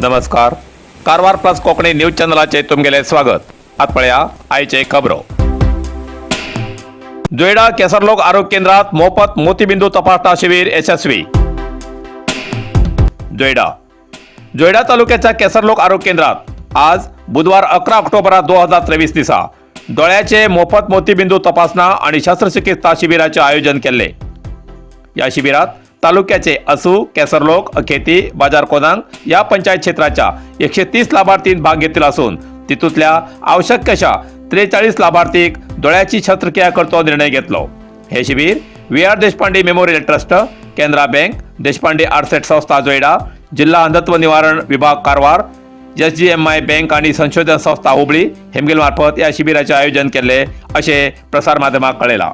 नमस्कार, Karwar plus Konkani news चॅनलाचे तुमगेले स्वागत. आत पळया आयचे खबरो. जोयडा केसरलोक आरोग्य केंद्रात मोफत मोतीबिंदू तपासणा शिबिर यशस्वी. जोयडा जोयडा तालुक्याच्या केसरलोक आरोग्य केंद्रात आज बुधवार 11 ऑक्टोबर 2023 दिसा दोळ्याचे मोफत मोतीबिंदू तपासणा आणि शस्त्रचिकित्सा शिबिराचे आयोजन केले. या शिबिरात तालुक्याचे असू, केसरलोक, अखेती, बाजार कोनांग या पंचायत क्षेत्राच्या 130 लाभार्थींनी भाग घेतला असून तितूतल्या आवश्यक अशा 43 लाभार्थीक दोळ्याची शस्त्रक्रिया करतो निर्णय घेतलो. हे शिबिर V R Deshpande memorial trust, Canara bank, Deshpande RSET संस्था जोयडा, जिल्हा अंधत्व निवारण विभाग कारवार, एसजीएमआय बँक आणि संशोधन संस्था हुबळी हेमगेल मार्फत या शिबिराचे आयोजन केले असे प्रसार माध्यमाक कळयला.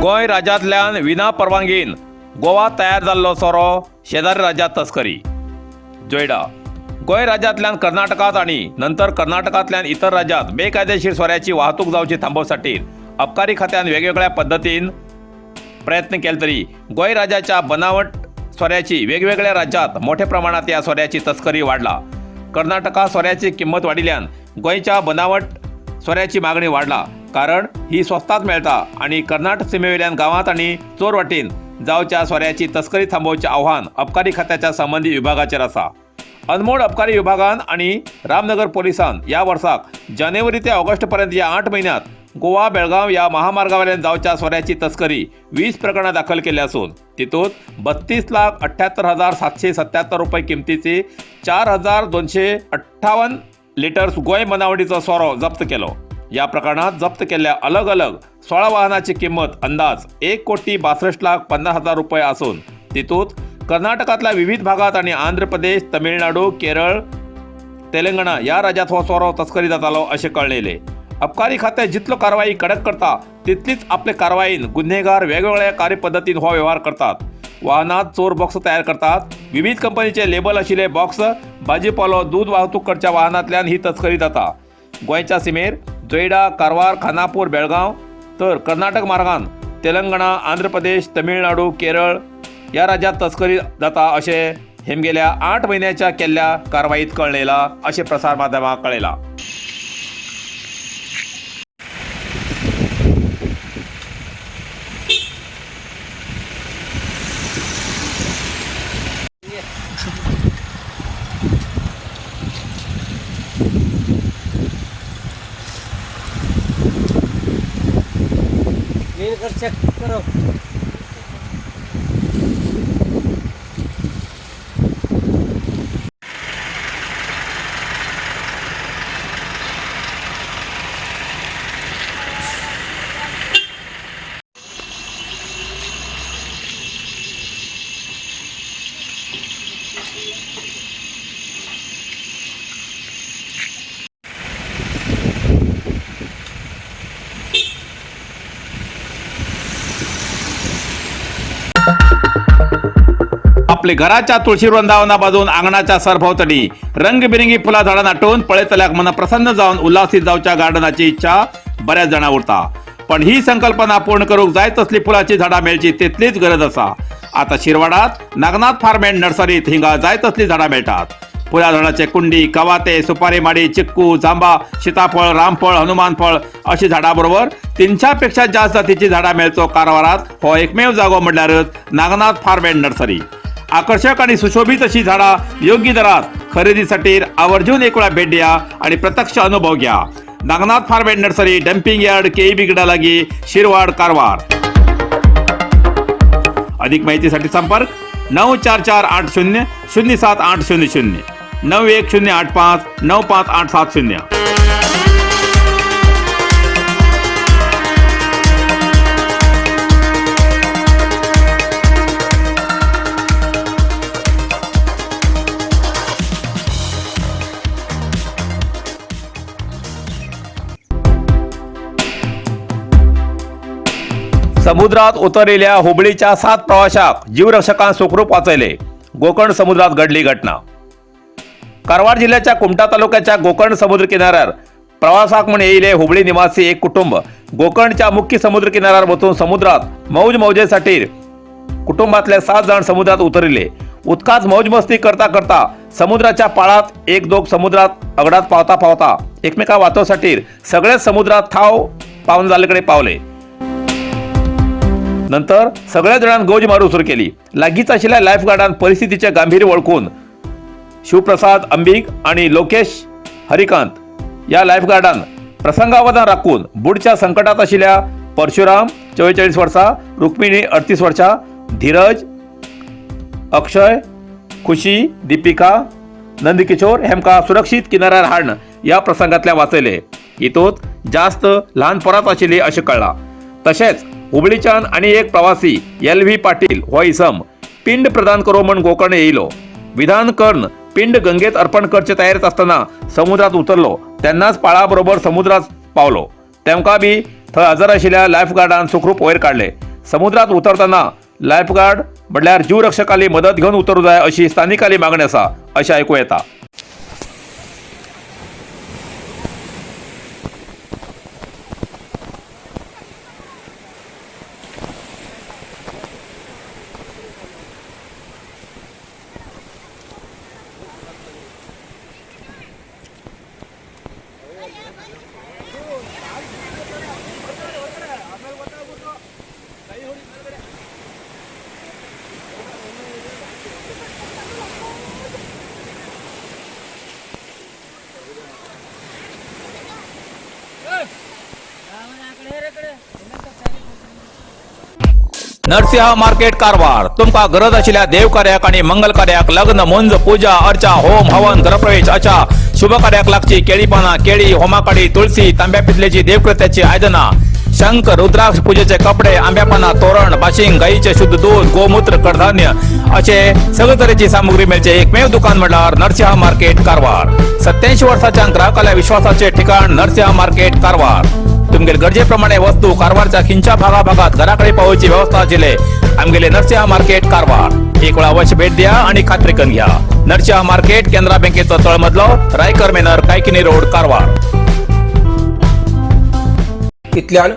गोंय राज्यांतल्यान विना परवानगीन गोवा तयार जाल्लो सोरो शेजारी राज्यात तस्करी. जोयडा गोंय राज्यांतल्यान कर्नाटकात आणि नंतर कर्नाटकांतल्यान इतर राज्यात बेकायदेशीर सोऱ्याची वाहतूक जावची थांबोवसाठी अबकारी खात्यान वेगवेगळ्या पद्दतीन प्रयत्न केले तरी गोंय राज्याच्या बनावट सोऱ्याची वेगवेगळ्या राज्यात मोठ्या प्रमाणात या सोऱ्याची तस्करी वाढला. कर्नाटकात सोऱ्याची किंमत वाढिल्ल्यान गोंयच्या बनावट सोऱ्याची मागणी वाढला, कारण ही स्वस्तात मेळता आणि कर्नाटक सीमेवेल्यान गांवात आणि चोर वाटेन जावच्या सोऱ्याची तस्करी थांबोवचें आव्हान अबकारी खात्याच्या संबंधित विभागाचेर आसा. अनमोड अबकारी विभागान आणि रामनगर पोलिसान या वर्साक जानेवारी ते ऑगस्ट पर्यंत या 8 महिन्यात गोवा बेळगाव या महामार्गावरल्यान जावच्या सोऱ्याची तस्करी 20 प्रकरणां दाखल केली असून तितूंत 32,78,777 रुपये किमतीची 4258 लिटर गोंय बनावटीचो सोरो जप्त केलो. या प्रकरणात जप्त केल्ल्या अलग अलग 16 वाहनाची किंमत अंदाज 1,62,50,000 रुपये असून तितूंत कर्नाटकातल्या विविध भागात आणि आंध्र प्रदेश, तमिळनाडू, केरळ, तेलंगणा या राज्यात हो सोरो तस्करी जातालो अशें कळ्ळेले. अबकारी खातें जितलो कारवाई कडक करता तितलीच आपले कारवाईन गुन्हेगार वेगवेगळ्या कार्यपद्दतीन हो व्यवहार करतात. वाहनात चोर बॉक्स तयार करतात. विविध कंपनीचे लेबल आशिल्ले बॉक्स, भाजीपालो, दूद वाहतूक करच्या वाहनांतल्यान ही तस्करी जाता. गोंयच्या सीमेर जोयडा, कारवार, खानापूर, बेळगांव तर कर्नाटक मार्गान तेलंगणा, आंध्र प्रदेश, तमिळनाडू, केरळ या राज्यात तस्करी जाता अशें हेमगेल्या 8 म्हयन्याच्या केल्ल्या कारवाईत कळ्ळेला अशें प्रसार माध्यमाक कळयला. क्लीन कर, चेक करो. आपले घराच्या तुळशी वृंदावनाबाजून अंगणाच्या सरभोवतणी रंगबिरंगी फुला झाडां नाटून पळयतल्याक मन प्रसन्न जावन उल्हासीत जावच्या गार्डनाची इच्छा बऱ्याच जाणां उरता. पण ही संकल्पना पूर्ण करूंक जाय तसली फुलाची झाडां मेळची तितलीच गरज आसा. आता शिरवाडात नागनाथ फार्म अँड नर्सरीत हिंगा जाय तसली झाडां मेळटात. फुला झाडाचे कुंडी, कवाते, सुपारी माडी, चिक्कू, जांबा, सीताफळ, रामफळ, हनुमान फळ अशी झाडां बरोबर 300 पेक्षा जास्त जातीची झाडां मेळचो कारवारात हो एकमेव जागो म्हणल्यारच नागनाथ फार्म अँड नर्सरी. आकर्षक आणि सुशोभित अशी झाडां योग्य दरात खरेदीसाठी आवर्जून एक वेळा भेट द्या आणि प्रत्यक्ष अनुभव घ्या. Nagnath farm and nursery, dumping yard, केई लागी, शिरवाड, कारवार. अधिक माहितीसाठी संपर्क 9448007800, 9108595870. समुद्रात उतरलेल्या हुबळीच्या 7 प्रवाशाक जीवरक्षकां सुखरूप वाचयले. गोकर्ण समुद्रात घडली घटना. कारवार जिल्ह्याच्या कुमठा तालुक्याच्या गोकर्ण समुद्र किनाऱ्यार प्रवासाक म्हण येयले हुबळी निवासी एक कुटुंब गोकर्णच्या मुख्य समुद्र किनाऱ्यार वचून समुद्रात मौज मौजेसाठी कुटुंबातले 7 जण समुद्रात उतरले. उदकांत मौज मस्ती करता करता समुद्राच्या पाळात एक दोग समुद्रात अगडात पावता पावता एकमेका वाचोवसाठी सगळेच समुद्रात थाव पावन जाल्ले कडेन पावले. नंतर सगळ्या जाणांनी गोज मारूंक सुरू केली. लागींच आशिल्ल्या लायफ गार्डान परिस्थितीचे गांभीर्य वळखून शिवप्रसाद अंबीक आणि लोकेश हरिकांत या लायफगार्डान प्रसंगावधान राखून बुडच्या संकटात आशिल्ल्या परशुराम 44 वर्सां, रुक्मिणी 38 वर्सां, धीरज, अक्षय, खुशी, दीपिका, नंदकिशोर हेमकां सुरक्षीत किनाऱ्यार हाडन ह्या प्रसंगांतल्यान वाचयले. हितूंत जास्त ल्हान पोरांच आशिल्ली अशें कळ्ळां. तशेंच हुबळीच्यान आनी एक प्रवासी एल व्ही पाटील हो इसम पिंड प्रदान करूं म्हण गोकर्ण येयलो. विधान कर्ण पिंड गंगेत अर्पण करचे तयारीत आसतना समुद्रात उतरलो तेन्नाच पाळा बरोबर समुद्रात पावलो. तेमकां बी थंय हजर आशिल्ल्या लायफगार्डान सुखरूप वयर काडले. समुद्रात उतरतना लायफगार्ड म्हणल्यार जीवरक्षकाली मदत घेवन उतरूं जाय अशी स्थानिकाली मागणी आसा अशें आयकूं येता. नरसिंह मार्केट कारवार. तुमकां गरज आशिल्ल्या देवकार्याक आनी मंगल कार्याक, लग्न, मुंज, पूजा अर्चा, होम हवन, गृहप्रवेश अशा शुभ कार्याक लागची केळी पानां, केळी, होमाकाडी, तुळसी, तांब्या पितलेची देवकृत्याची आयदनां, शंख, रुद्राक्ष, पूजेचे कपडे, आंब्या पानां, तोरण, बाशिंग, गायीचे शुद्ध दूध, गोमूत्र, कडधान्य असे सगळे तरेची सामुग्री मेळचे एकमेव दुकान म्हणल्यार नरसिंह मार्केट कारवार. 87 वर्साच्या ग्राहकाल्या विश्वासाचे ठिकाण नरसिंह मार्केट कारवार. तुमगेले गरजेप्रमाणे वस्तू कारवारच्या खिंच्या भागा भागात घराकडे पावोवची व्यवस्था आशिल्ले आमगेले नरसिंह मार्केट कारवार. एक वेळा अवश्य भेट द्या आणि खात्री करून घ्या. नरसिंह मार्केट, केनरा बँकेचो तळमजलो, रायकर मेनर, कायकिनी रोड, कारवार. इतल्यान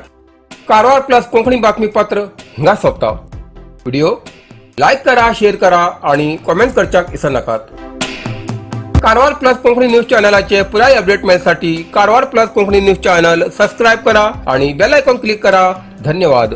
कारवार प्लस कोंकणी बातमीपत्र हिंगा सोंपता. व्हिडिओ लायक करा, शेअर करा आणि कॉमेंट करच्याक विसरनाकात. कारवार प्लस कोंकणी न्यूज चॅनलाचे पुराय update मेळसाठी Karwar plus Konkani news channel subscribe करा आणि बेल आयकॉन क्लिक करा. धन्यवाद.